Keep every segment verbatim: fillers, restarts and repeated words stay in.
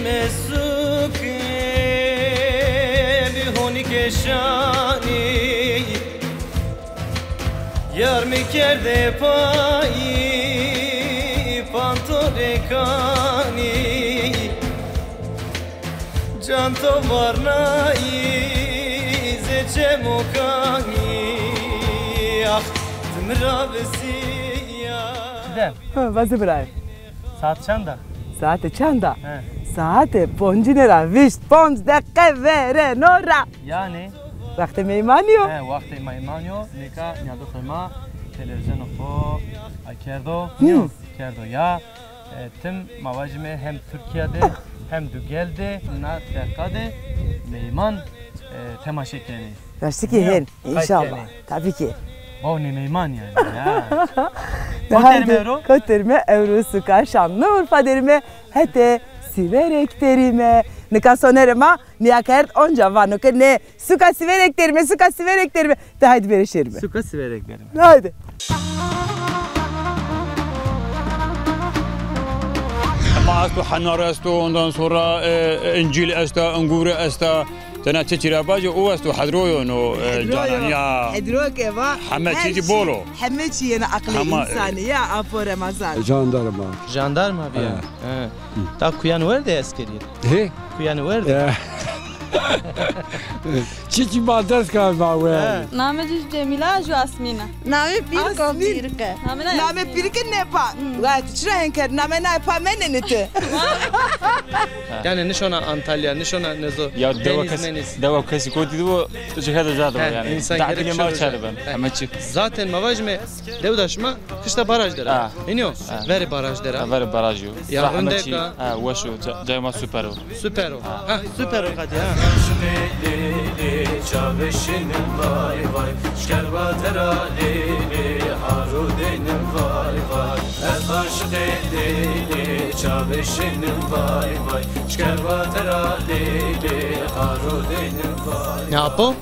Mesuk e, bi honî keşanî, yar mi kerde payî, pantorê kanî, can to varnayî zê çemokanî, ax ti mi ra visîya. Çiğdem. Ha, vaze birayê. Saat çend a? Saate çend a? He. Saate poncine ra vîst ponc deqe vereno ra. Yanî? Wextê meymanî yo. He, wextê meymanî yo. Nika nîyadoxê ma televîzyonê xo akerdo. Hı. Nîyo, kerdo ya. E, tim ma vajîme hem Tirkîya de hem dugel de na deqa de meyman, e, temaşe kenê. Raştî kî hên, înşallah. Tabî kî. Bawnê meyman yanî ya. Kotî derîme ewro? Kotî derîme ewro suka Şanlıurfa derîme hetê Sîverek derîme. Nika sonerê ma nîya kerd onca vano ke nê suka Sîverek derîme, suka Sîverek derîme. De haydi bêrê şêrîme. Suka Sîverek derîme. Haydi. Ma esto, henar esto, ondan sonra, e, incîl esta, ingûre esta. Tena çiçî ra vajî, o esto, hedro yo no, e, canan ya. Hedro ke va, heme çî bol o. Heme çî yena aqilê însanî ya, apo Remezan. Jandarma. Jandarma bîya. He. Ta kuyan werde eskerî? He? Kuyan werde? He. Çiçî ma dest kay ma we. He. Name ci Cemîla, ju Asmîn a. Name Pîrk o, Pîrk e. Name Pîrk e, nêpa. Wa ti çira hên kerd? Name nayê pa menenê ti. Yanî nişona Antalya, nişona nezo. Ya dewa kes, dewa kesî kotî de bo, tu çi kerde ca de bo yanî. Însan gerek ma çare ben. Heme çî. Zaten ma vajîme, dew da şima kişta baraj der a. Ha. Hînî yo? Ha. Verê baraj der a. Ha, verê baraj yo. Ya rindek a. Ha, weş o. Ca-, cayê ma super o. Super o. Ha, super o qatî ha. Ne apo?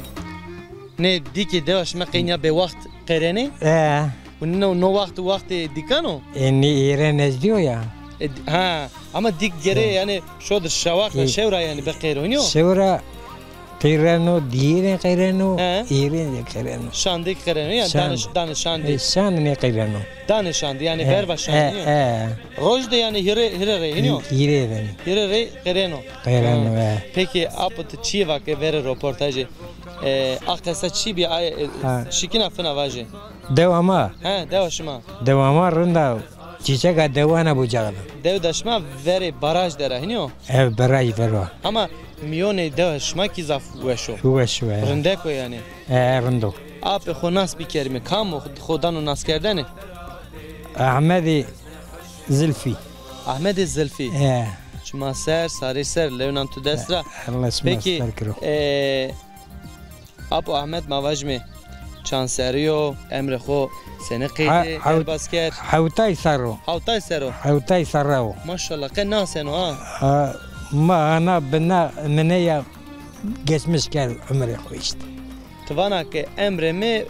Ne dîkê dewa şima qey nîya bêwext qêrenê? E. Û no, no wext, wextê dîkan o? E, nê êre nezdî yo ya. E, ha, ama dîk gerê yanî şodir şewax ra, şew ra yanî biqêro, nîyo? Şew ra qêreno, dîyêrên qêreno, êrên de qêreno. Şandê kî qêreno, yanî danê, danê şandê. E, şand nêqêreno. Danê şandê, yanî verva şandê, nîyo? E, e. Roj de yanî hîrê, hîrê rey, nîyo? Hîrê rey. Hîrê rey qêreno. Qêreno, e. Pekî, apo ti çîyê vake verê roportajê? E, a qesa çî bî, a, e, şikîna fina vajê. Dewa ma? He, dewa şima. Dewa ma rind a. Çîçeka dewana bo caxda. Dew da şima verê baraj der a, hînî yo? Ev baraj ver o. Ama mîyonê dewa şima kî zaf weş o. Weş o, e. Rindek o yanî. E, rind o. Apê xo nas bikerîme. Kam o xo dano naskerdene? Ahmedê Zilfî. Ahmedê Zilfî. E. Şima ser, sarê ser, lewnan tu dest ra. Allah şima ser kiro. Pekî, e, Apo Ahmed ma vajîme çand serrî yo, emrê xo senî qeydê derbaz kerd? Hewtay serr o. Hewtay serr o? Hewtay serra o. Maşallah, qe naseno ha? Ha, ma ana bina mineya geçmiş kerd umrê xo îşte. Ti vana ke emrê mi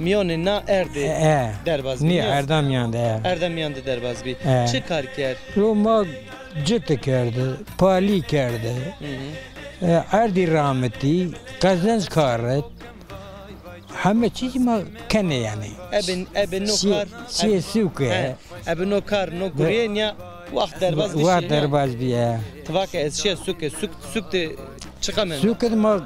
mîyonê na erdê derbaz bî, nîyo? Erda mîyan de, e. Erda mîyan de derbaz bî. E. Çi kar kerd? Ro ma citi kerdi, palî kerdi. Hı hı. E, erdî ramitî, qezenc karet, heme çî ma kenê yanî. Ebe, ebe no kar, çîyê sûke. He, ebe no kar, no gurîye nîya wext derbaz bî. Wext derbaz bîye. Ti va ke ez şîya sûke, sûk, sûk de çiqa mendo? Sûke de ma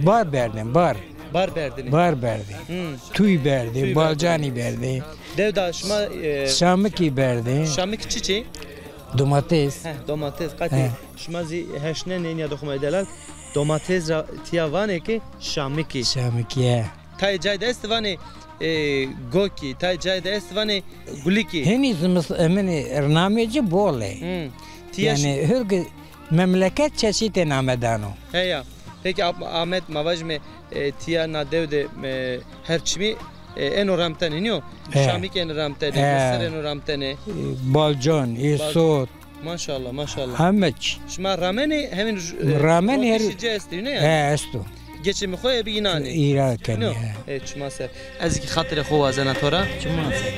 bar berdin, bar. Bar berdinî? Bar berdî. Hı. Tûy berdî, balcanî berdî. Dew da şima, e, şamikî berdî. Şamik çiçî? Domates. Heh, domates. Qatî şima zî heşnenê nîyadoxê ma delal. Domates ra tîya vanê ke şamikî. Şamikî, he. Tayê cayê de est vanê, e, gokî, tayê cayê de est vanê gulikî. Henî zimis-, eminî namê ci bol ê. Hmm. Tîya yanî hurgî memleket çeşîtê name dano. Heya. Pekî Ahmet, ma vajîme, e, tîya na dew de, e, her çimî e, êno ramtenê, nîyo? E. Şamik êno ramtenê, e, misir êno ramtenê. E, balcan, îsot. Maşallah, maşallah. Heme çî. Şima ramenê, hemîn, e, ramenê, her çî ci estê, ne yanî? E, esto. Geçimê xo ebe înan ê. Îra kenê, nîyo? E, çima ser. Ez kî xatirê xo wazena to ra. Çima ser.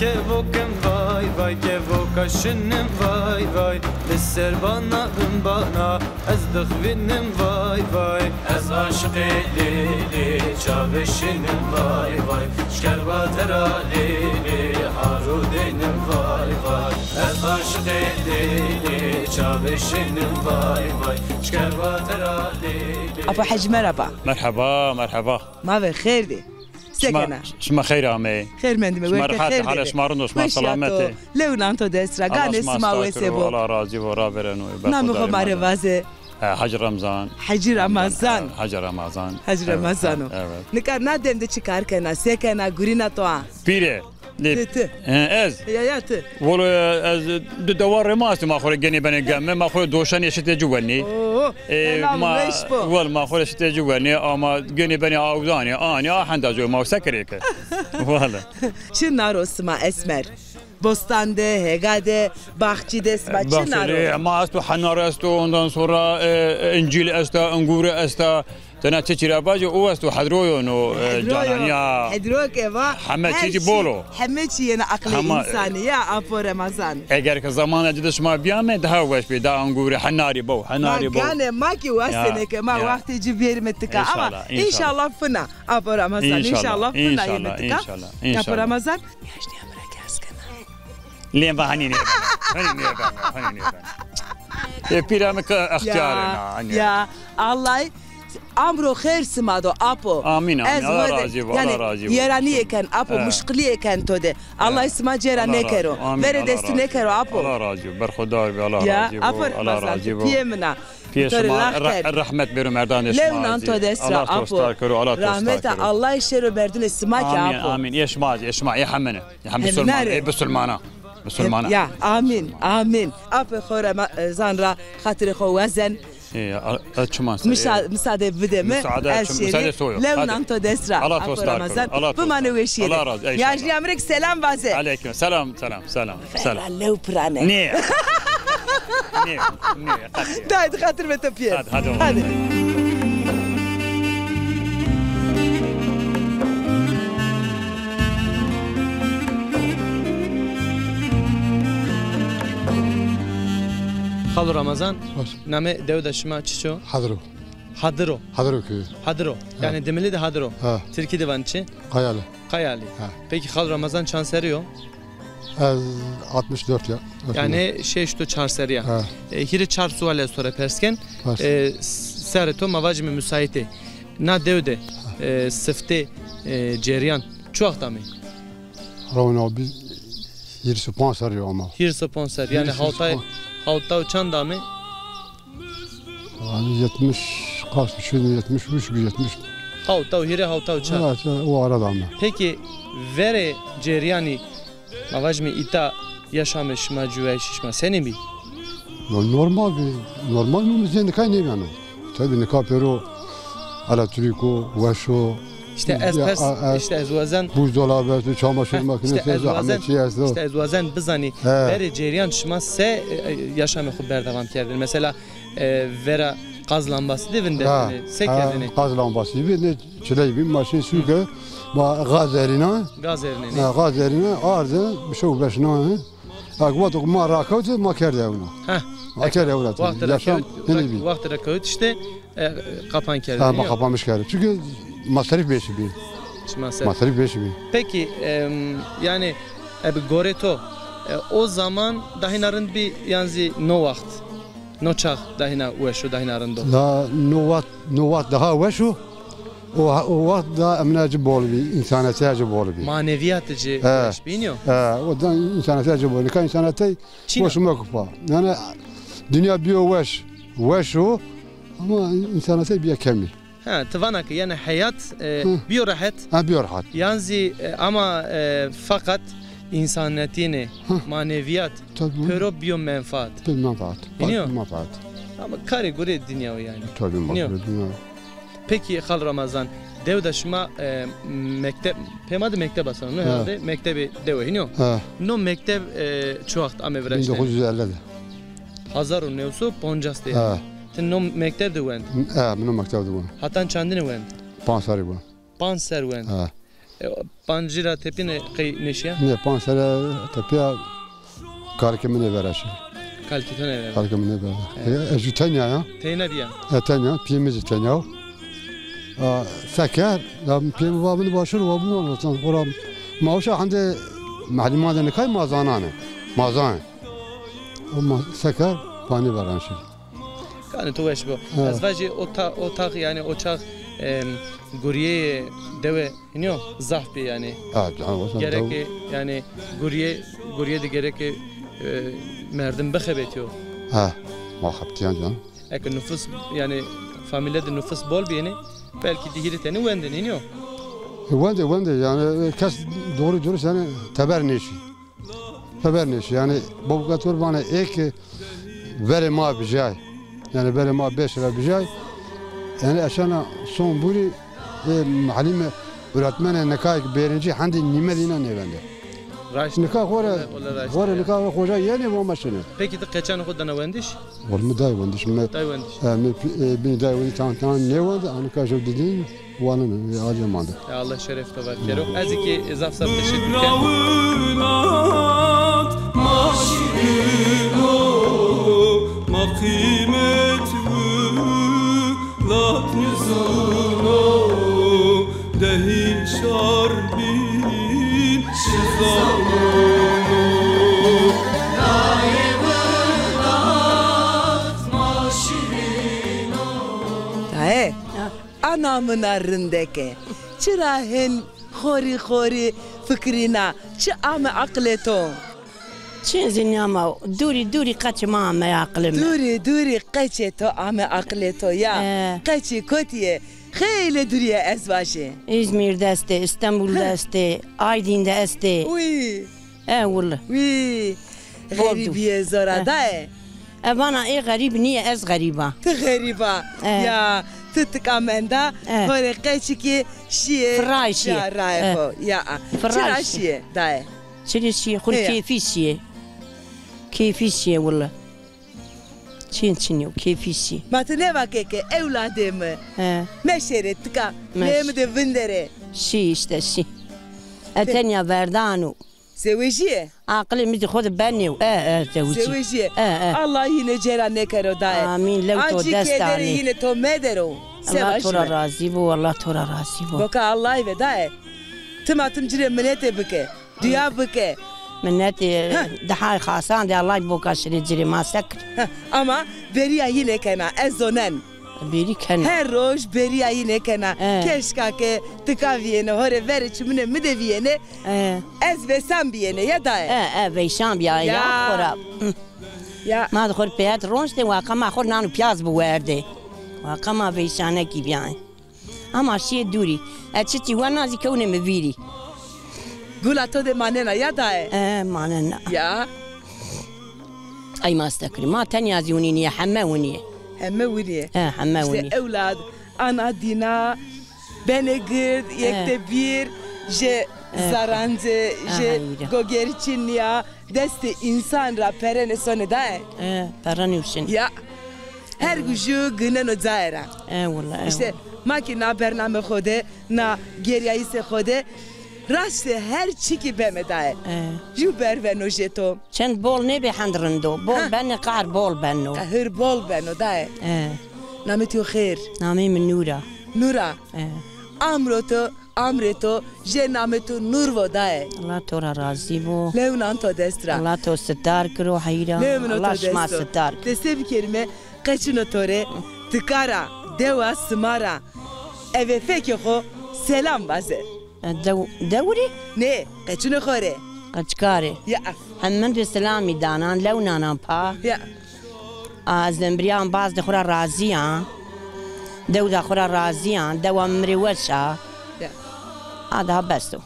Kevokim vay vay, kevoka şinim vay vay, li ser bana bin bana, ez dixvinim vay vay. Ez aşiqê Lêlê, çavê şinim vay vay, şkerba tera Lêlê, haro deynim vay vay. Ez aşiqê Lêlê, çavê şinim vay vay, şkerba tera Lêlê. Apo Hecî, merheba. Merheba, merheba. Ma ve xêr dî. Se kena? Şima xeyr ameyî. Xeyr mendîme, wextê xêr de be. Halê şima rind o, şima selamet ê. Lew nan to dest ra. Ganê sima wes bo. Allah razî bo, ravereno. Namê xo ma rê vaze. He, Hacî Remzan. Hacî Remezan. He, Hacî Remezan. Hacî Remezan o. Evet. Nika na dem de çi kar kena, se kena, gurîna to a? Pîre. Ti, ti. He, ez. Ya, ya, ti. Welo, ez di dewa rê ma estî, ma xo rê genê benê geme, ma xo rê doşanê şitê ci wenî. Oo, helal, weş bo. Wel, ma xo rê şitê ci wenî, ama genê benê awdanê, anî, a henda ci, ma se kerê ke. Wele. Çi naro sima Esmer? Bostan de, hêga de, baxçî de sima çi naro? Baxçî de, ma esto, henar esto, ondan sonra, e, e, încîl esta, engûre esta. Tena çiçî ra vajî, o esto, hedroyon o, e, cananîya. Hedro ke va, heme çî zî bol o. Heme çî yena aqlê însanî ya, apo Remezan. Eger ke zamana ci de şima bîyame, daha weş bî, daha engûre, henarî bo, henarî bo. Ma ganê ma kî wastêne ke ma wextê ci bêrîme tika, ama înşallah fina, apo Remezan, înşallah fina yeme tika. Apo Remezan. Lê va hanî nêbeno, hanî nêbeno, hanî nêbeno. Ê pîra mi ke extîyar ena, hanî. Ya, Allay amro xêr sima do, apo. Amîn, amîn. Allah razî bo, Allah razî bo. Yanî yeranîye ken, apo, muşqilîye ken to de. Allay sima cêra nêkero. Verê destû nêkero, apo. Allah razî bo. Berxudar bî, Allah razî bo. Ya, apo Remezan, pîyê min a. Pîyê şima, rehmet bêro merdanê şima. Lew nan to dest ra, apo. Allah to star kero, Allah to star kero. Rahmeta Allay şêro berdunê sima kî, apo. Amîn, amîn. Ê şima, ê şima, ê hemine. Hem bisulman, e, bisulmana. Bisulmana. Ya, amîn, amîn. Apê xo Remezan ra xatirê xo wazen. E, a, a, çiman ser, e. Misa-, misade bide mi, ez şêrî lew nan to dest ra. Allah to star kero. Bimane weşîye de. Allah razı, eyşallah. Yajnîya mi rê kî selam vaze. Aleyküm selam, selam, selam, selam. Lew pirane. Nê. Nê, nê, qet nê. Haydi, xatir be to pîye. Hadi, hadi oğlum. Hadi. Xalo Ramazan, namê dewda şima çiç o? Hadiro. Hadiro. Hadiro köyü. Hadiro. Ha. Yanî dimilî de Hadiro. Ha. Tirkî de vanî çi? Kayali. Kayali. Ha. Peki Xalo Ramazan çand serrî yo? Ez altmış dört ya. Yanî şeşt û çar serrî ya. Ha. E, hîrê çar sual ez to ra pers ken. Pers. E, s-, serrê to ma vajîme musaît ê. Na dew de, e, siftê, e, ceryan çi wext amê? Rewna bi hîris û panc serrî ama. Hîris û panc serrî. Yanî hawtay, hawtay çand amê? Yanî yetmiş kaç, yetmiş üç, yetmiş. Hawtaw hîrê, hawtaw çar. Evet, o arada amê. Peki verê ceryanî, ma vajîme îta yaşamê şima, ciwayîşê şima senîn bî? No-, normal bî. Normal mi zê nika nêmeno. Tabii nika pêro elektrîk o, weş o. İşte ez pers, işte ez wazen. Buzdolabı esto, çamaşır makinesi esto, heme çî esto. İşte ez wazen bizanî, verê ceryan şima se, e, e, yaşamê xo berdewam kerdêne. Mesela, e, vera gaz lambası de vindertêne, se kerdêne? Gaz lambası bî, ne çiley bî, ma şî sûke, ma gaz erîna. Gaz erînenê. Ha, gaz erîna, arde, bir şey beşna. Ak wexto ma rakewte, ma kerde ewna. Heh. Ma kerde ewna. Yaşam hinî bî. Wextê rakewt işte, e, kapan kerde. Ha, ma kapanmış kerde. Çünkü masraf beşî bî. Masraf. Masraf beşî bî. Peki, em, yanî, e, bi gorê to, e, o zaman dahîna rind bî yan zî no wext, no çax dahîna weş o, dahîna rind o? La no wext, no wext daha weş o. O, o wext da emna ci bol bî, însanete ci bol bî. Maneviyat ci weş bînî yo? He, o da însanete ci bol. Nika însanete weş mekupa. Yanî dinya bîyo weş, weş o, ama însanete bîya kemî. Ha, ti vana ke yanî heyat, e, bîyo rehet. Ha, bîyo rehet. Yan zî, e, ama, e, feqet însanetîne, maneviyat, pêro bîyo menfaat. Bîyo menfaat. Bînî yo? Menfaat. Ama karê gurê dinya o yanî. Tabii, bînî yo? Karê gurê dinya. Peki, Xal Ramazan, dew de şima, e, mekteb, pê ma de mekteb aseno, no herhalde mektebê dewe hînî yo? Ha. No mekteb, e, çi wext ame viraştene? Bin dokuz yüz elli de. Hezar û new sey û pancas de. Ha. Ti no mekteb de wend? Ha, mi no mekteb de wend. Hatan çandine wend? Panc serî wend. Panc ser wend. Ha. E, Pancî ra tepîne qey nêşîya? Nê, panc serre tepîya, kalkê mi nêvera şî. Kalkê to nêvera? Kalkê mi nêvera. Evet. E, ez jû tenya ya. Teyna bîya? E, tenya, pîyê mi zî tenya o. A, se ker, ya pîyê mi va mi nê başûr, va mi nê anlatan. Ora ma uşa hende mehlîman de nikay ma zanane. Ma zan. Ama se ker, panî veran şî. Kanê to weş bo. Evet. Ez vajî o ta-, o tax, yanî o çax, em, gurîyê dewe hînî yo, zaf bî yanî. Ha, can, o zaman gereke, yanî gurîyê, gurîyê de gereke, e, merdim bixebetîyo. Ha, ma xebitîyan can. Eke nufus, yanî famîle de nufus bol bîyêne, belkî di hîrê tenî wendên hînî yo. E, wendê, wendê, yanî, e, kes doğru dürüst yanî teber nêşî. Teber nêşî. Yanî babûka to rê vanê ê ke verê ma bijay. Yanî verê ma beş ra bijay. Yanî eşena son bûrî, e, mehlîme, öğretmenê nika ke birinci hendê nîme de înan nêvende. Raşt. Nika xo rê, wele, wele raşt xo rê ya. Nika xoca yenê, va ma şinê. Peki ti qeçanê xo dana wendiş? Wele mi day wendiş, mi. Day wendiş. E, mi pi-, e, bînî day wendiş, tan tan nêwend, a nika jew didîn. Waneno, ya, aca mande. Ya Allah şeref to ver kero. Ez ki zaf zaf teşekkür ken. Winat ma şîrîno, ma qîmet winat nizano, dehî şar bîn şizano. Daye. Ha. Ana mina rindeke, çira hên xorî xorî fikirîna, çi ame aqilê to? Çin zî nîyama, dûrî dûrî qeçê ma ame aqilê mi. Dûrî dûrî qeçê to ame aqilê to ya. E. Qeçî kotî yê? Xeylê dûrî yê ez vajî. Îzmîr de estê, Îstenbul de estê, Aydîn de estê. Uy. E, wille. Wî, xerîbîye zor a daye. E, vana ê xerîb nîye, ez xerîb a. Ti xerîb a. E. Ya, ti tika menda, e, xo rê qeçikî şîye. Firay şîye. Ya, raye xo. Ya. Firay şîye. Çira şîye daye? Çirê şîye, xo rê keyfî şîye. Keyfî şîye wille. Çin çin yo, keyfî şîye. Ma ti nêva ke ke ewladê mi. He. Meşêrê tika, lê mi de vinderê. Şî îşte, şî. E, tenya verdan o. Zewejîye? Aqilê mi zî xo de benê. E, e, zewejî. Zewejîye. E, e. Allah yîne cêra nêkero daye. Amîn, lew to dest anê. Acî kêderê yîne to medero. Allah to ra razî bo, Allah to ra razî bo. Boka Allahî ve daye. Tim a tim ci rê minetê bike. Duya bike. Minetê, dihay xasan de Allah boka şirê ci rê, ma se kir. Heh, ama berîya yîne kena, ez zonen. Berî kena. Her roj berîya yîne kena. E. Keşka ke tika vîyêne, ho rê verê çimunê mi de vîyêne. E. Ez veysan bîyêne ya daye. E, e, veysan bîya ya, ya xora. Hı. Ya. Ma de xo rê peyet roniştê, waqa ma xo rê nan û pîyaz biwerdê. Waqa ma veysanekî bîyayê. Ama şîyê dûrî. E, çiçî wena zî kewnê mi vîrî. Gula to de manena ya daye? E, manena. Ya. Ay ma stekirî. Ma tenya zî winî nîye, heme winî yê. Heme winî yê. E, heme winî. Îşte ewlad, ana dîna, benê gird, yek de bir, jê zarancê, jê gogerî çin nîya, destê însan ra perenê sonê daye. E, perenê û şinê. Ya. Her gujû gineno cayê ra. E, willa, e. Îşte, willa. Ma kî na bername xo de, na gerîyayîsê xo de, raştê her çî kî beme daye. E. Jû berveno jê to. Çend bol nêbê hend rind o. Bol benê, qehr bol beno. Qehir bol beno daye. E. Namê to xêr? Namê mi Nûr a. Nûr a. E. Amro to Amrê to jê namê to nûr vo daye. Allah to ra razî bo. Lewnan to dest ra. Allah to sitar kiro heyra. Lewno to dest ro. Allah şima sitar kiro. De se bikerîme, qeçino to rê, tika ra, dewa sima ra, eve fekê xo selam vaze. E, dew-, dewrî? Nê, qeçino xo rê. Qeçika rê. Ya. Hemî mi rê selamî danan, lewnanan pa. Ya. A, ez embirîyan baz de xo ra razî ya. Dewda xo ra razî ya. Dewa mi rê weş a. Ya. A daha bes o.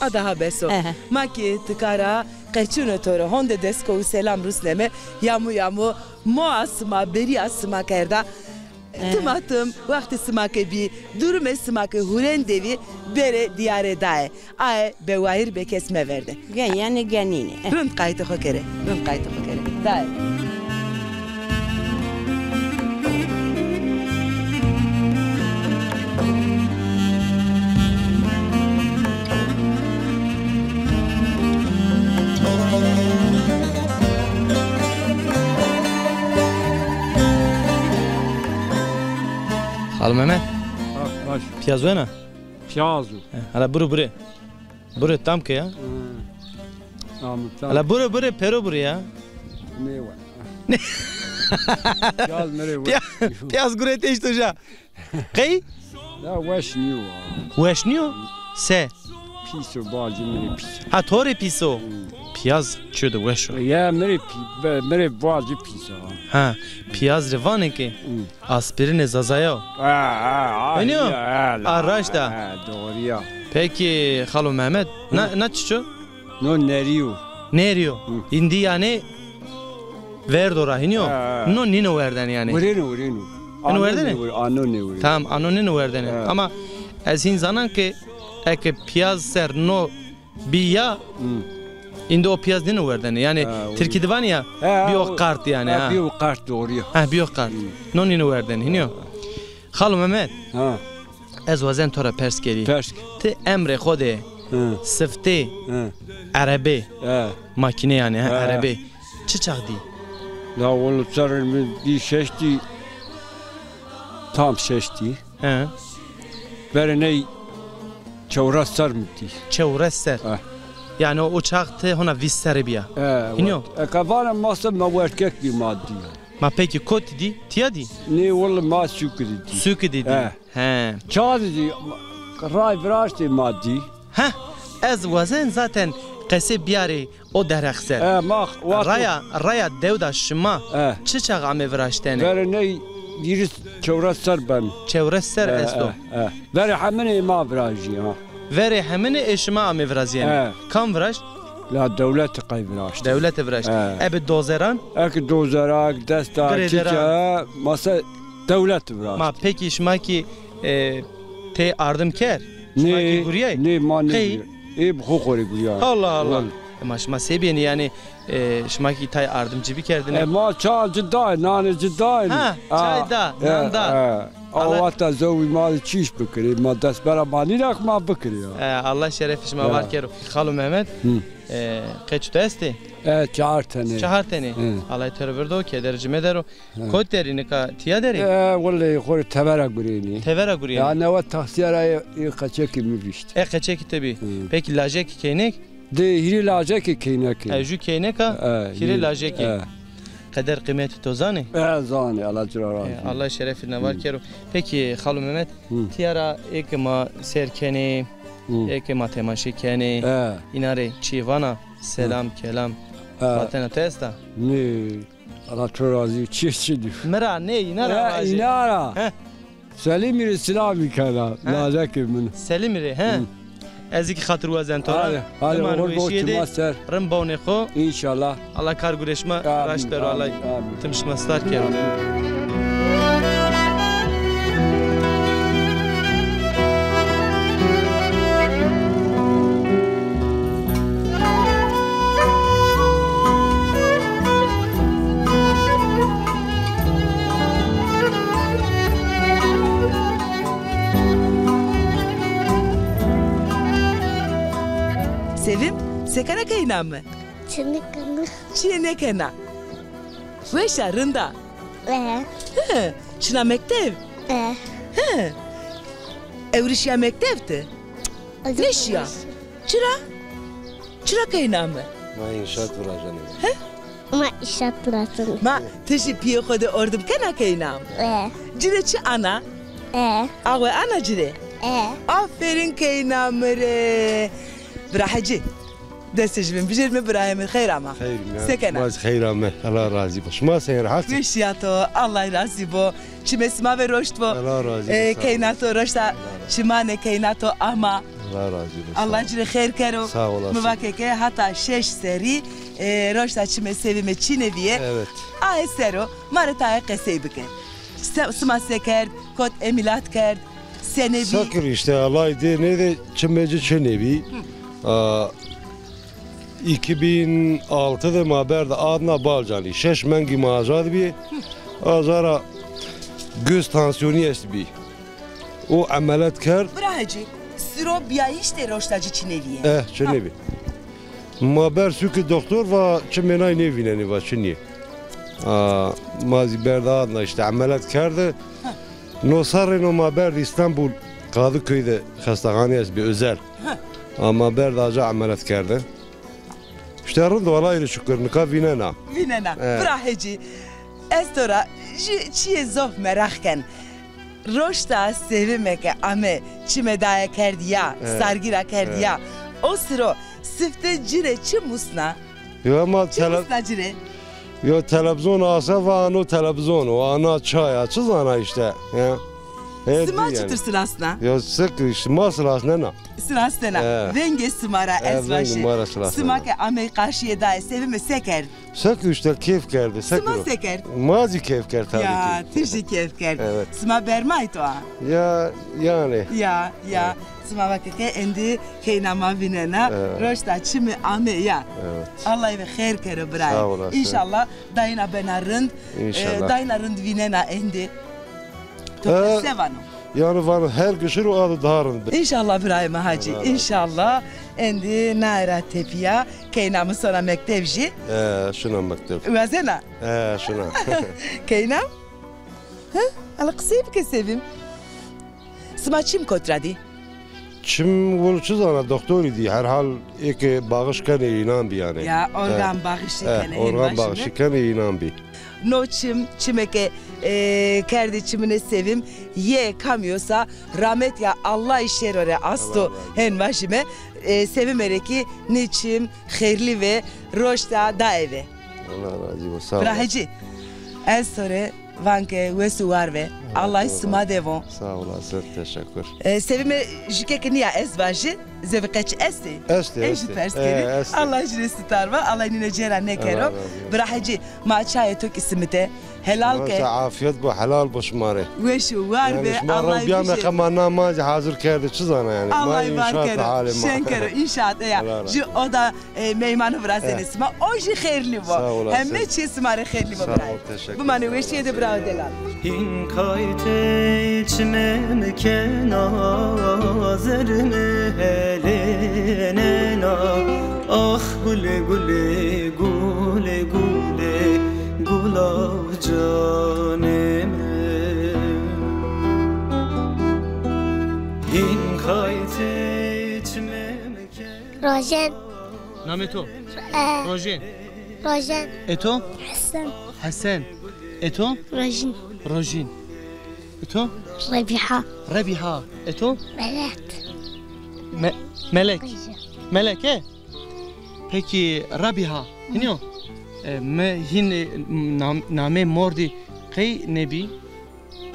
A daha bes o. Ehe. Ma kî tika ra qeçûno to ro honde desko û selam rusneme. Yamu yamu moa sima, berîya sima kerda. Ehe. Timatim wextê sima ke bî, durumê sima ke hurên de vî, bêrê dîyarê daye. Aye bewayir be kes meverde. Ge-, yanî genîne. Rind qaytê xo kerê. Rind qaytê xo kerê. Daye. Al Mehmet. Ha, baş. Piyaz wena? Piyaz o. He, hala buru buru. Buru tam ke ya. Hı. Tamam, tamam. Hala buru buru, pero buru ya. Ne var? Piyaz nereye var? Piya-, piyaz gure teşto ja. Qey? Ya weş niyo. Weş niyo? Se? Pîs o, bacî mi rê pîs o. Ha, to rê pîs o. Hmm. Piyaz çi de weş o. Ya mi rê pî-, be-, mi rê bacî pîs o. Ha, piyaz rê vanê ke aspirînê Zazaya o. Ha, ha, ha. Enî yo? Ha, ha, raşt a. Ha, doğru ya. Peki, Xalo Mehmet, na, na çiç o? No nerî yo. Nerî yo. Hı. Îndî yanî verdo ra hînî yo. Ha, ha. No nîno werdene yanî. Wirêno, wirêno. Nîno werdene? Ano nêwirê-, ano nêwirê. Tamam, ano nîno werdene. Ha. Ama ez hîn zanan ke eke piyaz ser no bîya, îndî o piyaz nîno werdene. Yanî tirkî de vanî ya, bîyo qart yanî, ha. Bîyo qart, doğru ya. Ha, bîyo qart. Hı. No nîno werdene, hînî yo. Xalo Mehmet. Ha. Ez wazen to ra pers kerî. Pers ke. Ti emrê xo de siftê, erebê, makîne yanî, ha, erebê, çi çax dî? La welo serrê mi dî şeş dî, tam şeş dî. He. Verê ney çewres serr mi dî. Çewres serr. He. Yanî o çax ti hona vîst serrî bîya. He. Hînî yo? Eke vana ma se ma wertkek bî ma dî. Ma peki kotî dî? Tîya dî? Nê, wele ma sûkî dî dî. Sûkî dî dî. He. He. Ça dî dî, ray viraştê ma dî. Heh, ez wazen zaten qesê biyarê o derheq ser. He, ma wexto raya, raya dewda şima çi çax ame viraştene? Verê ney hîris çewres ser ben. Çewres ser esto. He, he. Verê heminê ma virajî ha. Verê heminê ê şima ame virazîyene. He. Kam viraşt? La dewlete qey viraşt. Dewlete viraşt. He. Ebe dozeran? Eke dozera, eke desta, çiça, masa dewlete viraşt. Ma peki şima kî, e, tey ardim kerd? Şima kî gurîyay? Nê, ma nêgurîyay. Ê bi xo xo rê gurîyay. Allah Allah. Wele. E, ma şima sey bîyêne yanî, e, şima kî tay ardimcî bikerdine? E, ma çay ci day, nanê ci day. Ha, çay da, nan da. He. Awa ta zewî ma de çîş bikirê, ma dest bera ma nîna ke ma bikirê ya. E, Allah şerefê şima var kero. Xalo Mehmet, e, qeç to estê? E, çar tenê. Çar tenê. He. Allah to rê virdo, keder ci medero. He. Kot derî nika, tîya derî? E, wele xo rê tevera gurênî. Tevera gurênî. Ya newe taksîya ra yê, yê qeçekî mi vîşt. E, qeçekî ti bî. He. Peki lajekî keynêk? Di hîrê lajekê keynekê. E, ju keyneka, e, hîrê lajekê. E. Qeder qîmetî to zanê? E, zanê, Allah ci ra razî. E, Allah şerefî na var kero. Peki, Xalo Mehmet, tîya ra ê ke ma seyr kenê, ê ke ma temaşe kenê, îna rê çî vana, selam, kelam, vatena to esta? Nê, Allah to razî, çî çî dî. Mi ra nê, îna ra vajê. Îna ra. He. Selîmî rê silamî kena, lajekê min. Selîmî rê, he? Hı. Ez kî xatir wazen to ra. Hadi, hadi, oxir bo şima ser. Rind bewnê xo. Înşallah. Allah kar gurê şima raşt bero, Allah tim şima star kero. Amîn. Sevim, se kena keyna mi? Çi nêkena. Çiyê nêkena. Weş a, rind a. E. Hi, şina mektev? E. Hi. Ewro şiya mektev ti? Nêşiya. Çira? Çira keyna mi? Ma înşaat virazenê. He? Ma înşaat virazenê. Ma ti jî pîyê xo de ordim kena keyna mi? E. Ci rê çi ana? E. Awe ana ci rê? E. Aferin keyna mi rê. Bira Hecî. Destê ji min bijêr, mi birayê mi xeyr ama. Xeyr, se kena? Baz xeyr ame. Allah razî bo. Şima se rehat? Weşiya to, Allah razî bo. Çimê sima ve roşt bo. Allah razî bo. E, keyna to roşta çimanê, keyna to ama. Allah razî bo. Allah ci rê xeyr kero. Sağ olasın. Mi vake ke hata şeş serrî, e, roşta çimê Sevîme çînê bîye. Evet. Aye ser o, ma rê taye qesey bike. Se, sima se kerd, kot emîlat kerd, senê bî? Se kir îşte, Allay dê nêdê, çimê ci çinê bî. Hı. A, iki bin altı de ma berd Adna Balcanî. Şeş mengî ma azad bî. Hı. Azara göz tansiyonî estbî. O emelet kerd. Bira Hecî, siro bîyayîş de roşta ci çinê bîye? Eh, çinê bî. Ma ber sûkê doktor, va çimê nay nêvînenê, va çinî. A, ma zî berd Adna îşte emelet kerde. Ha. No serrê no ma berd Îstanbul, Kadıköy'de xestexanê est bi özel. Heh. Ama berd aca emeliyat kerde. İşte rind, Allah'a şükür, nika vînena. Vînena. Evet. Bira Hecî, ez to ra jü çiyê zof meraq ken. Roşta Sevime ke ame çime daye kerd ya, evet, sargî ra kerd ya. Evet. O siro sifte ci rê çi musna? Yo, ama çi tele-, musna ci rê? Yo, televizyon asa va ano televizyon, o ana çaya, çi zana işte. Ya. Sima çitur silasna? Yo, sik işte, ma silasnena. Silasnena. E. Vengê sima ra ez vajî. E, vengê ma ra silasnena. Sima ke amey qarşîyê daye Sevime se kerd? Sek işte keyf kerdi. Sima se kerd? Ma zî keyf kerd tabii ki. Ya, ti jî keyf kerd. Evet. Sima bermay to a? Ya, yani. Ya, ya. Evet. Sima vake ke endî keyna ma vînena. Evet. Roşta çimi ame ya. Evet. Allah ve xêr kero birayê. Sağ olasın. İnşallah dayina bena rind. İnşallah. E, dayina rind vînena endî. To se vano? Yani vano her gişir o adı daha rind. İnşallah birayê ma Hacî. Allah razı olsun. İnşallah. Endî naye ra tepîya keyna mi sona mekteb jî. E, şuna mekteb. Wazena? E, şuna. Keyna? Hı? Ala qisey bike Sevim. Sima çim kot ra dî? Çim wul çi zana, doktorî dî. Herhal ê ke bağış kenê înan bî yani. Ya, organ bağışı kenê, organ bağışı kenê înan bî. No çim, çimeke, e, kerdê çimine Sevim, yê kamî yo sa ramet ya Allahî şêro rê asto, Allah razı olsun, hen vajîme, e, Sevime rê kî nê çim xêrlî ve, roşta daye ve. Allah razı olsun. Sağ ol. Bira Hecî, ez to rê van ke wes û war ve. Allah razı olsun. Allahî sima de von. Sağ olasın, teşekkür. E, Sevime jü ke ke nîya ez vajî, zevî qeç estê? Estê, estê. Ez jü pers kenî. E, estê. Allah jü rê sitar va, Allah nîne cêra nêkero. Allah razı olsun. Bira Hecî, ma çayê to kî simite. Helal ke. Şima afiyet bo, helal bo şima rê. Weş û war be, Allah bîjê. Yanî şima rew bîyame qe ma na ma zî hazir kerdê, çi zana yanî. Allah var kero. Şen kero, înşaat eya. Helal olsun. Jü o da e, meymanî virazenê sima. O jî xêrlî bo. Sağ olasın. Heme çî sima rê xêrlî bo birayê. Sağ ol, teşekkür ederim. Bimanê weşîye de birawo delal. Hîn qaytê çimê mi kena, zerrê mi helênena. Ax gulê gulê, gulê gulê, gula canê mi. Hîn qaytê çimê mi Rojen. Namê to? E. Rojen. Rojen. E to? Hesen. Hesen. E to? Rojin. Rojin. E to? Rebiha. Rebiha. E to? Melek. Me-, Melek. Melek, e? Peki, Rebiha. Hı. Hînî yo? E, mi hîn, e, nam-, namê mordî qey nêbî?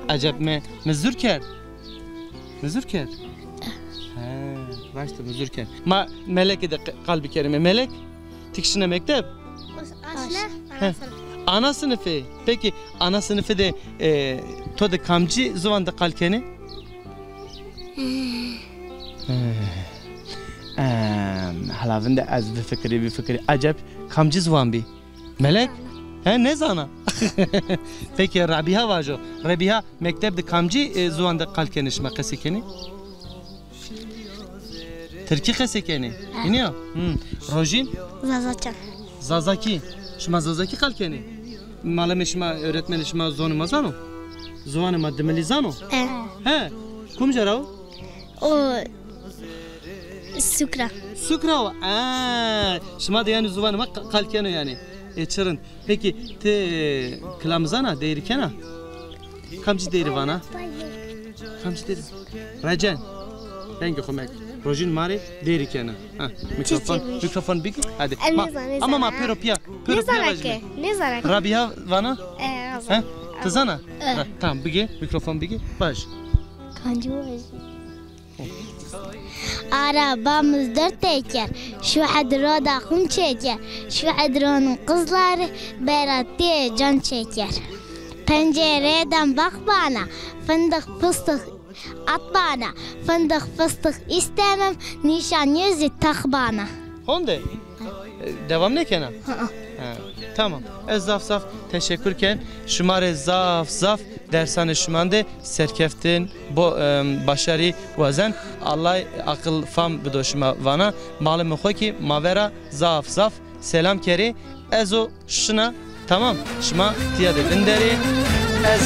Eceb mi, mi zur kerd? Mi zur kerd? He, raşt, mi zur kerd. Ma Melekî de q-, qal bikerîme. Melek, ti kî şina mekteb? Aşna, he. Ana sinifî. Peki, ana sinifî de, e, to de kamcî ziwan de qal kenê? He. Em, hala vinde ez bifikirî, bifikirî. Eceb kamcî ziwan bî? Melek? He, nêzana. Peki, Rebiha vajo. Rebiha, mekteb de kamcî, e, ziwan de qal kenê, şima qesey kenê? Tirkî qesey kenê. He. Hînî yo? Hmm. Rojîn? Zazakî. Zazakî. Şima Zazakî qal kenê? Malimê şima, öğretmenê şima zonê ma zano? Ziwanê ma dimilî zano? He. He. Kumca ra o? O Sukra. Sukra o. Aa, şima de yanî ziwanê ma qa-, qal keno yanî. E, çi rind. Peki, ti kilamî zana, deyrî kena? Kamcî deyrî vana? Kamcî deyrî? Recen. Vengê xo mek. Rojîn ma rê deyrî kena. Ha, mikrofon, mikrofon bigî. Hadi. Ma, ama ma pêro pîya, pêro pîya vajîme. Nêzana ke. Rabiha vana? E, ha? Ti zana? E. Ha, tamam, bigî, mikrofon bigî. Vaj. Kamcî vajî? Arabamız dört teker, şu hedroda kum çeker, şu hedronun kızları berattiye can çeker. Pencereden bak bana, fındık fıstık at bana, fındık fıstık istemem, nişan yüzüğü tak bana. Honde? E, devam nêkena? Hı hı. Ha, tamam. Ez zaf zaf teşekkür ken. Şima rê zaf zaf dersanê şima de serkeftin, bo, em, başarî wazen. Allah aqil fam bido şima vana. Malimê xo kî ma vera zaf zaf selam kerê. Ez o şina, tamam. Şima tîya de vinderê. Ez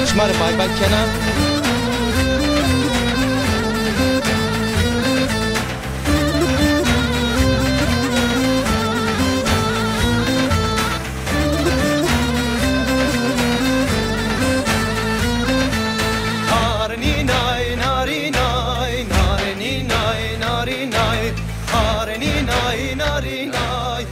Şima rê bay bay kena. Narinînay, narinay, narinînay, narinay, narinînay, narinay.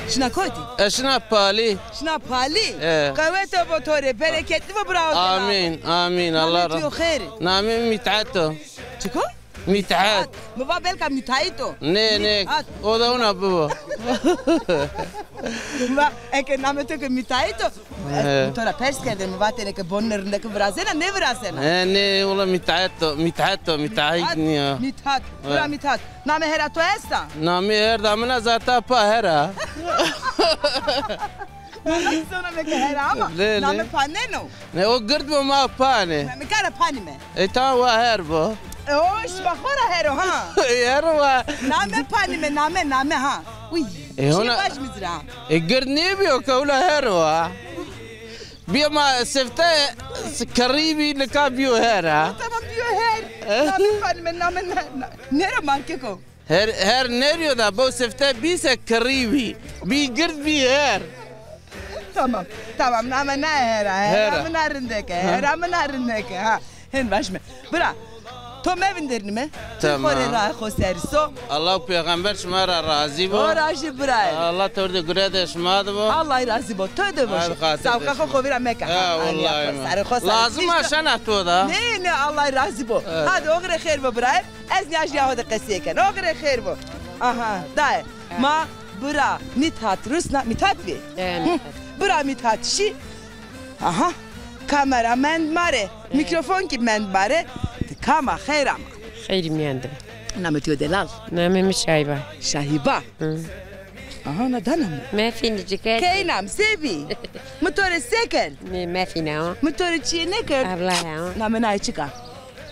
Şina kotî? Ez şina Palî. Şina Palî? E. Qewet o bo to rê, bereketli bo, bravo. Amîn, amîn. Allah razı. Namê to xêr? Namê Mîthat o. Çik o? Mîthat. Mi va belka müteahhit o. Nê, nê. Mîthat. O da wina bibo. Va, eke namê to ke müteahhit o, mi to ra pers kerdêne, mi vatêne ke bonunê rindekî virazena, nêvirazena? He, nê, wila Mîthat o, Mîthat o, müteahhit nîya. Mîthat. Bira Mîthat. Namê hera to esta? Namê herda min a, zata pa hera. Namê zona me ke hera ama. Lê, lê. Namê paneno. Ne, o gird bo, ma panê. Mi kara panîme. E, tamam, wa her bo. E, o şima xo ra her o ha. E, her o wa. Name panîme, name, name ha. Uy. E, hona. Baş mi zira. E, gird nêbîyo ke wila her o ha. Bîyo ma sifte kirrî bî, nika bîyo her ha. Tamam, bîyo her. E? Name panîme, name na, na, nêro markeko. Her, her nêrîyo da, bo sifte bî se kirrî bî. Bî gird bî her. Tamam, tamam, name na hera, hera. Hera mi na rindeke, ha, hera mi na rindeke, ha. Hên vaş mi. Bira, to mevindirnîme. Tamam. Xo rê rae xo serî so. Allah û pêxember şima ra razî bo. To ra jî bira. Allah tewr de gure de şima de bo. Allah razî bo. To de bo. Sawqa xo xo vîra meke. Ha, wellahî. Lazim a şena to da. Nê, nê, Allah razî bo. Evet. Hadi oxirê xêr bo bira. Ez nîya jî ya ho de qesey ken. Oxirê xêr bo. Aha, daye. Ma bira Mîthat rusna, Mîthat bî? E, Mîthat. Bira Mîthat şî. Aha, kamera mend ma rê, mîkrofon kî mend ma rê. Ti kam a, xeyr ama? Xeyrî mîyan de. Namê to delal? Namê mi Şahîba. Şahîba. Hı. Aha, na dana mi? Mefînî ciker. Keynam, se bî? Mi to rê se kerd? Nê, mefîna o. Mi to rê çîyê nêkerd? Evlaya o. Namê naye çik a?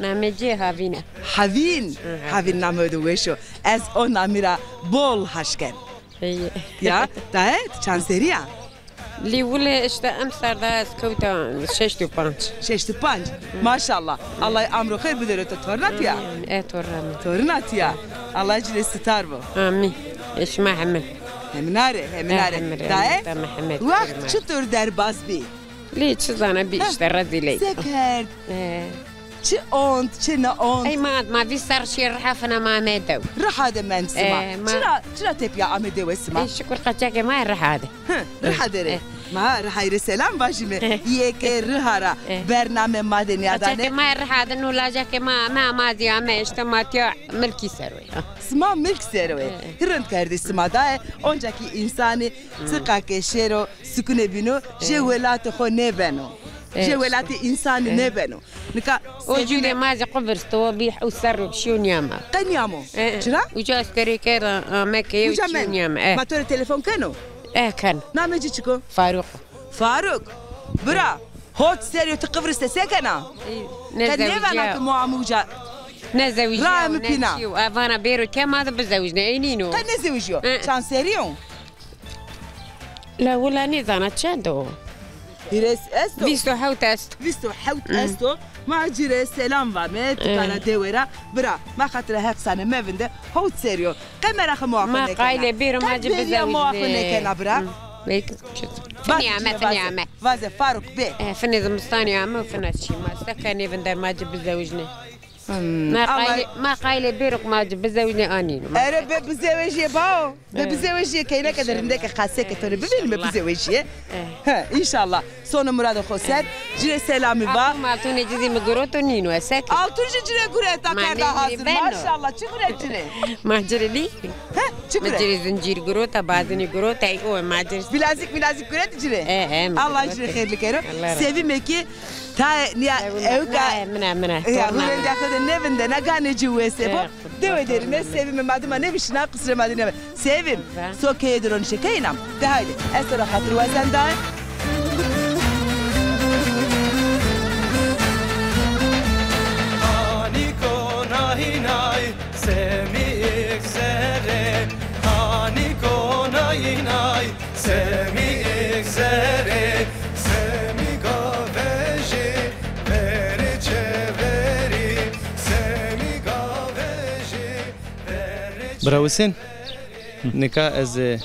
Namê ci Havîn a. Havîn. Hı, Havîn. Havîn namê de weş o. Ez o namî ra bol haş ken. Ey. Ya, daye, ti çand serî ya? Lê wile îşte emser da ez kewta şeşt û panc. Şeşt û panc. Maşallah. Allah amro xêr bidero to, torna to ya? Amîn. E, torna mi. Torna to ya. Allah ci rê sitar bo. Amîn. E, şima heme. Heminare, heminare. E, heminare. Daye, wext çitur derbaz bî? Lê çi zana bî îşte rezîley. Se kerd? E. Çi ont, çi neont? Ey ma, ma vîst serr şîye Riha fina ma ame dew. Riha de mend sima. E, ma... Çira, çira tepîya ame dewe sima? E, şukur qeçekê ma Riha de. Hı, Riha de rê. E. Ma Rihayî rê selam vajîme. E. Yê ke Riha ra bername ma de nîyadanê. Qeçekê ma Riha de, no lajekê ma ame, ma zî ame, îşte ma tîya milkî ser o ya. Sima milk ser o. E. Rind kerdî sima daye, onca kî însanî çiqa ke şêro, sukunê bîno, jê welatê xo nêbeno. Jê welatê însanî nêbeno. Nika o cû de ma zî qubir sto, bî hew serr şîyo nîyama. Qe nîyamo? E, e. Çira? Uca ez terê kerda, ame keye, uca şîyo nîyama. E. Ma to rê telefon keno? E, ken. Namê ci çik o? Faruk. Faruk. Bira, hot serrî yo ti qivriste se kena? Qe nêvana ke moa mi uca. Nêzewicîya. Rae mi pîna. E, vana bêro ke ma de bizewicne, ey nîno. Qe nêzewicîyo. E. Çand serrî yo? La wila nêzana çend o. Hîrês esto? Vîst û hewt esto. Vîst û hewt esto. Ma ci rê selam vame, tikana dewe ra. Bira, ma xatira Heq sane mevinde, hewt serrî yo. Qe meraxê moa xo nêkena. Ma qaylê bêro ma ci bizewicnê. Qe bêrîya moa xo nêkena bira. Hı. Belki. Finî ame, finî ame. Vaze Faruk bê. E, finê zimistanî ame û fina çî. Ma se kenê vinde ma ci bizewicnê. Hmm, ma qaylê, ma qaylê bêro ke ma ci bizewicnê, a nîno. Ere bê bizewejîye bao. Bê bizewejîye, keyneke de rindeke qaseke to rê bivênîme bizewejîye. He, înşallah. Sono murado xo ser. Ci rê selamî va. Altun, altûnê ci zî mi giroto, nîno, e se ke. Altun jî ci rê gureta, kerda hazir. Maşallah, çi guret ci rê? Ma ci rê nî? He, çi guret? Mi ci rê zincîr gurota, bazinî gurota, ey o ma ci rê. Bilezik, bilezik guret ci rê? E, he. Allah ci rê xêrli kero. Sevîme kî Tayê nîya ewka. Mina, mina. Ya, hurendîya xo de nêvindena, ganê ci wese bo. Dewe derîne Sevîme, ma dima nêvîşina, qisrê ma de nêbe. Sevîm, so keye de ronişê keyna mi. De haydi, ez to ra xatir wazena daye. Hanî kona hînay, semî ik zerê, hanî kona hînay, semî ik zerê, semî gavej Bira Husên, nika ez, e,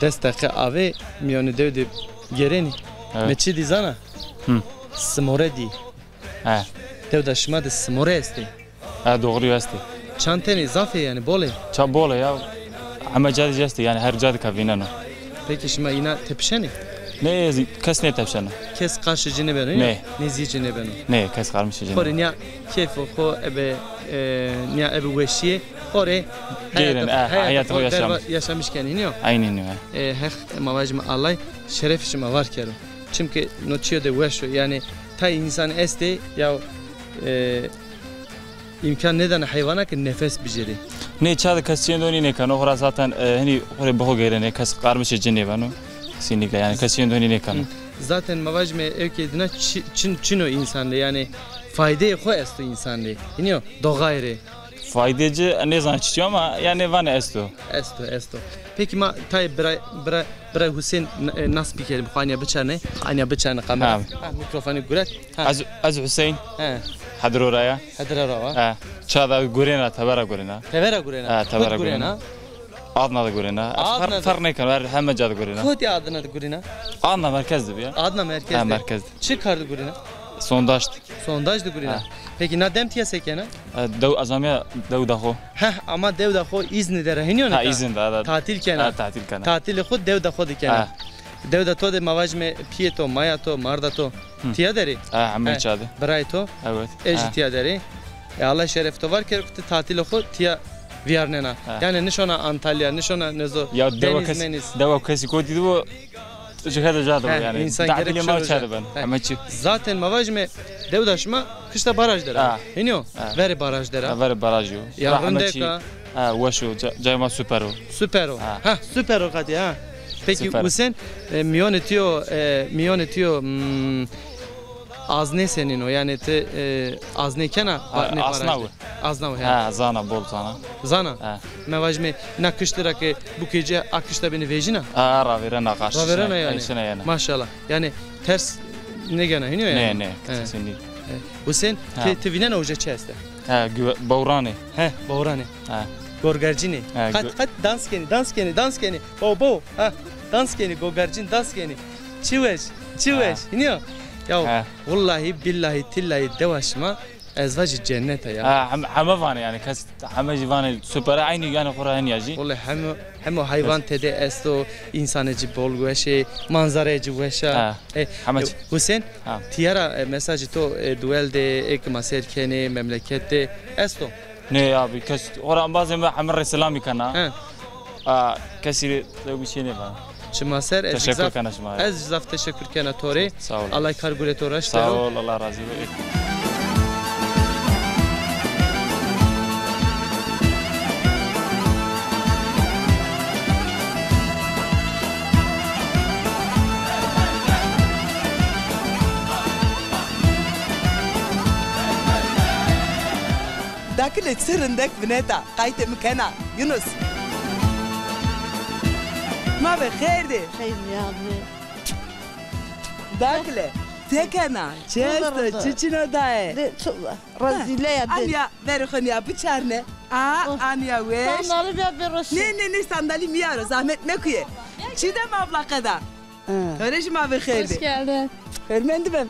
des deqe avê mîyanê dew de gêrenî. Evet. Mi çi dî zana? Hı. Simore dî. He. Dewda şima de simore estê? He, doğru estê. Çand tenê, zaf ê yanî, bol ê? Ça bol ê ya. Heme ca de estê yanî, her ca de ka vîneno. Peki şima îna tepişenê? Nê, ez kes nêtepişeno. Kes qarşê ci nêbeno ya? Nê. Nêzîyê ci nêbeno? Nê, kes qarşê ci nêbeno. Xo rê nîya keyfê xo ebe, e, nîya ebe weşîye, xo rê heyatê xo, e, heyatê xo yaşamîş kenê, nîyo? Aynen öyle. E, Heq, ma vajîme Allay şerefê şima var kero. Çimkî no çîyo de weş o. Yanî tay însan estê ya, e, îmkan nêdana heywana ke nefes bicêrê. Nê, ça de kes çîyêndo nî nêkeno. Xora zaten, e, hinî xo rê bi xo geyrenê, kes qarmişê ci nêbeno. Kesinlikle yanî kes çîyêndo nî nêkeno. Hı. Zaten ma vajîme ewkê dina çi-, çin, çin o însan rê, yanî faydeyê xo esto însan rê. Hînî yo, doğay rê. Faydê ci nêzana çiçî ama yanî vanê esto. Esto, esto. Peki ma tay bira, bira, bira Husên n-, e, nas bikerî, xo anîya biçarnê, anîya biçarnê kamera. Ha. Ha, mîkrofonî guret. Ha. Ez, ez Husên. He. Hediro ra ya. Hediro ra wa. Ha. Ça de gurêna, tebera gurêna. Tebera gurêna. Ha, tebera gurêna. Adna de gurêna. Adna de. Ferq nêkeno, her heme ca de gurêna. Kotî Adna de gurêna? Adna merkez de bi ya. Adna merkez de. Ha, merkez de. Çi kar de gurêna? Sondaj de. Sondaj de gurîna. Ha. Peki na dem tîya se kena? E, dew, ez amîya dewda xo. Heh, ama dewda xo îznî der a, hînî yo nika? Ha, îzin de, evet. Tatîl kena. Ha, tatîl kena. Tatîlê xo dewda xo de kena. Ha. Dewda to de ma vajîme pîyê to, maya to, marda to. Hı. Tîya der ê? Ha, heme ca de. Birayê to? Evet. Ê jî tîya der ê. E, Allah şeref to var kero ke ti tatîlê xo tîya vîyarnena. Ha. Yanî nişona Antalya, nişona nezo, ya, dewa deniz kes-, meniz. Dewa kesî kotî de bo, Ci xede ca de yanî. Însan gerek şewe ca de ben. Heme çî. Zaten ma vajîme dewda şima kişta baraj der a. Ha. Hînî yo? Ha. Verê baraj der a. Ha, verê baraj yo. Ya rindek a. Ha, weş o. Ca-, cayê ma super o. Super o. Ha. Ha, super o qatî ha. Peki Husên, e, mîyonê tîyo, e, mîyonê tîyo, hmm, aznê senîn o? Yanî ti, e, aznê kena, ha, baraj de? Asnaw. Azna we, he. Ha, zana, bol zana. Zana? Ha. Me vajîme na kiştî ra ke bukê ci a kişta bênî vejîna? Ha, ravêrena qarşî. Ravêrena yanî. Şina yena. Maşallah. Yanî ters nêgena, hînî yo yanî? Nê, nê, kesinlikle. He. Husên, ti, ti vînena uca çi esta? Ha, bowranê. He, bowranê. Ha. Gorgarcînê. Ha, qet, qet dans kenî, dans kenî, dans kenî. Bow, bow. Ha, dans kenî, gorgarcîn dans kenî. Çi weş, çi weş. Hînî yo? Ya, wellahî, billahî, tillahî dewa şima Ez vajî cennet a ya. Ha, hem-, heme vanê yanî, kes heme jî vanê super a, eynî yanî xo ra henî ya jî. Wele heme, heme haywan tede esto, însanê ci bol weş ê, manzarayê ci weş a. Ha, e, heme e, çî. Husên, ha, tîya ra, e, mesajê to, e, duwel de, ê ke ma seyr kenê, memleket de esto? Nê abi, kes, xora embazê mi heme rê selamî kena. He. A, kesî rê bir şey nêvana. Şima ser, ez zaf, ez zaf teşekkür kena to rê. Sağ ol. Allah kar gurê to raşt bero. Sağ ol, Allah razı olsun. Dakile çi rindek vineta, qaytê mi kena, Yunus. Ma ve xêr dî. Xêr nîyadnê. Dakile, se kena, çi esto, çi çino daye? De, çi, rezîle ya de. Anîya, verê xo nîya biçarne. A, anîya weş. Sandalî bîya bêroşî. Nê, nê, nê, sandalî mîyaro, zahmet mekuye. Çîdem abla qeda. Ha. To rê jî ma ve xêr dî. Hoş geldin. Hurmendî ben.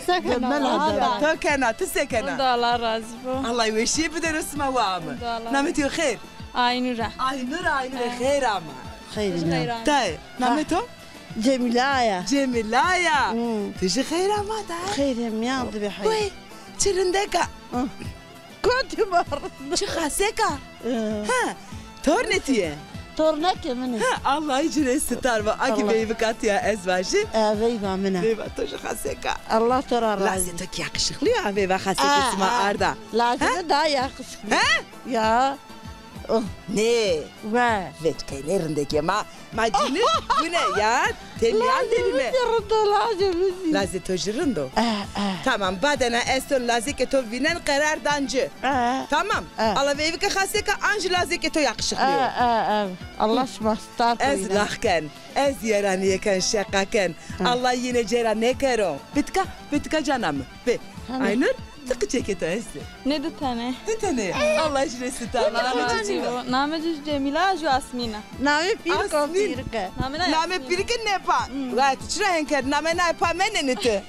Se kena? To kena, ti se kena? Rind o, Allah razî bo. Allah weşîye bidero sima wa mi. Namê to xêr? Aynure. Aynure, Aynure, xêr ama. Xêr ama. Tay, namê to? Cemîla ya. Cemîla ya. Ti jî xêr ama da. Xêr, mîyan de be xêr. Oy, çi rindek a. Kotî ma rind. Çi xasek a? Ha, tornê to yê? Tornekê min ê. Ha, Allahî ci rê sitar bo. A kî veyvika to ya ez vajî. E, veyva min a. Veyva to jî xasek a. Allah to ra razî. Lazê to kî yakışıklı ya, veyva xasekê sima arda. Lazê mi daha yakışıklı. He? Ya. Oh. Nê. Ve. Vet qey nê rindekê ma. Ma cinî bune ya, temîyan derîme. Lazê mi zî rind o, lazê mi zî. Lazê to jî rind o. Eh, eh. Tamam, badena ez to lazêkê to vînen, qerar dan ci. Eh. Tamam. Eh. Ala veyvike xasêka an jî lazêkê to yakışıklı yo. Eh, eh, eh. Allah şima star. Ez lax ken. Ez yeranîye ken, şeqa ken. Eh. Allah yine cêra nêkero. Bitka, bitka cana mi. Be. Aynur. Ti qiçekê to estê? Nê di tene. Di tene. Allah ci rê sitar. Namê ci çi yo? Namê ci Cemîla, ju Asmîn a. Namê pîrika, Asmîn. Pîrike. Namê na Namê Asmîn a. Pîrike Nepa. Hmm. Vay, ti çira hen kerd? Namê na pa menenê ti.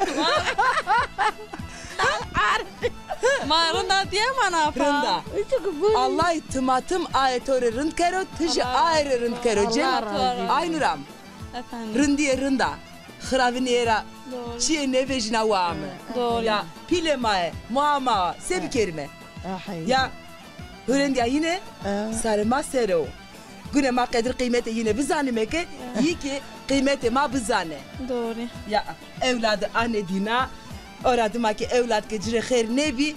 Ma rinda diye ma na pa. Rinda. Çok bu. Allah timatim aye to rê rind kero, ti jî Allah aye rê rind kero. Allah Cem, razı olsun. Aynur am. Efendim. Rindîye rinda. Xiravinîye ra Doğru. Çîyê nêvejîna wa ame. Doğru. Ya pîlê ma ye, moa ma wa, se bikerîme? Ahey. Ya hurendîya yîne, e, sarê ma ser o. Gune ma qedir qîmetê yîne bizanîme ke, e, yî kî qîmetê ma bizane. Doğru. Ya ewladi ane dîna, ora dima ke ewlad ke ci rê xêr nêbî,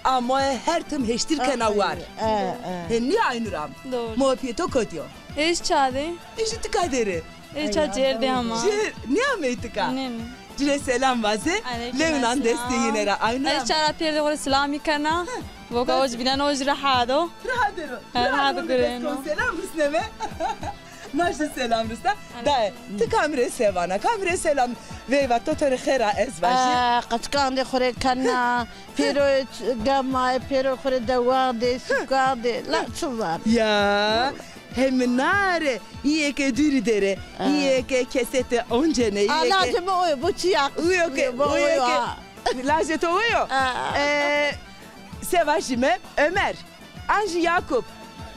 a moe her tim heştir kena war. Ahey. E, e. Hê nîya Aynur am? Doğru. Moe pîyê to kotî yo? Ê jî ça de. Ê jî tika der ê? Ê ça cêr de ama. Cêr, nêameyî tika? Nê, nê. Ci rê selam vaze. Aleyküm selam. Lewnan destê yîne ra Aynur am. Ez ça ra pêrdê xo rê selamî kena. Voka o ci bînen o ci reha do. Reha der o. He, reha do gureno. Selam rusneme. Ma jî selam rusna. Aleyküm. Daye, ti kam rê se vana, kam rê selam veyva, to to rê xêr a ez vajî. Aa, qeçikandê xo rê kena, pêro gama, pêro xo rê dewa de, suka de, la çi van. Ya. Heminare, îyê ke dûrî der ê, îyê ke kesete oncene, îyê ke... Lacê mi o yo, bo çi ya? Uyo ke, uyo ke, lacê to o yo. E, se vajîme, Ömer, an jî Yakup,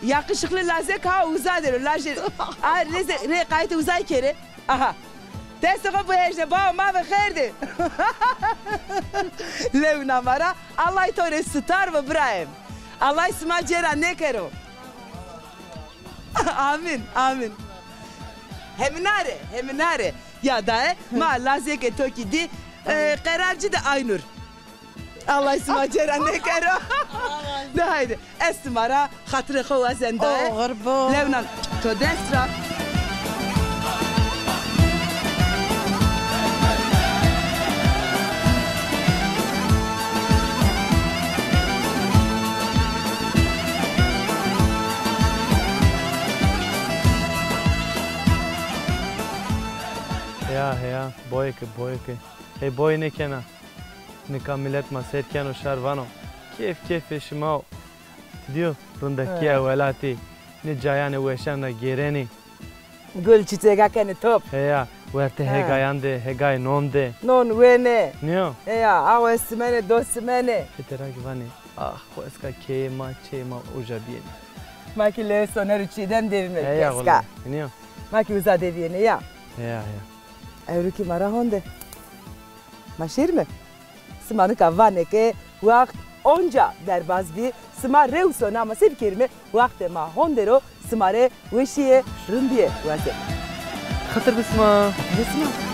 yakışıklı lazek ha uza der o, lacê, a, rê, rê qaytê uzay kerê. Aha. Destê xo bihejne, bawo ma ve xêr de. Lewna ma ra, Allah to rê sitar ve birayê mi. Allah sima cêra nêkero. Amîn, amîn. Heminare, heminare. Ya daye, ma lazêkê to kî dî, e, qerar ci de Aynur. Allah sima cêra nêkero. De haydi, ez sima ra xatirê xo wazen daye. Oxir bo. Lewnan, to dest ra. Heya, heya, boye ke, boye ke. Hey, boye nêkena. Nika milet ma sêr keno şar vano, kêf kêfê şima o. Ti dîyo rindekîya welatî, nê cayanê weşan ra gêrenî. Gul çîçega kenê top. Heya, wertê hegayan de, hegayê non de. Non wenê. Nîyo? Heya, awe simene, do simene. Fitera kî vanê, ah, xo eska keyê ma, çeyê ma uca bîyêne. Ma kî lewê soner û çîyêden devîme. Heya, eska. Nîyo? Ma kî uza devîyêne ya. Heya, heya. Ewro kî ma ra honde. Ma şêrîme. Sima nika vanê ke waxt onca derbaz bî, sima rew sona, ma se bikerîme, waxtê ma honde ro, sima rê weşîye, rindîye wazenê. Xitir bi sima. Bi sima.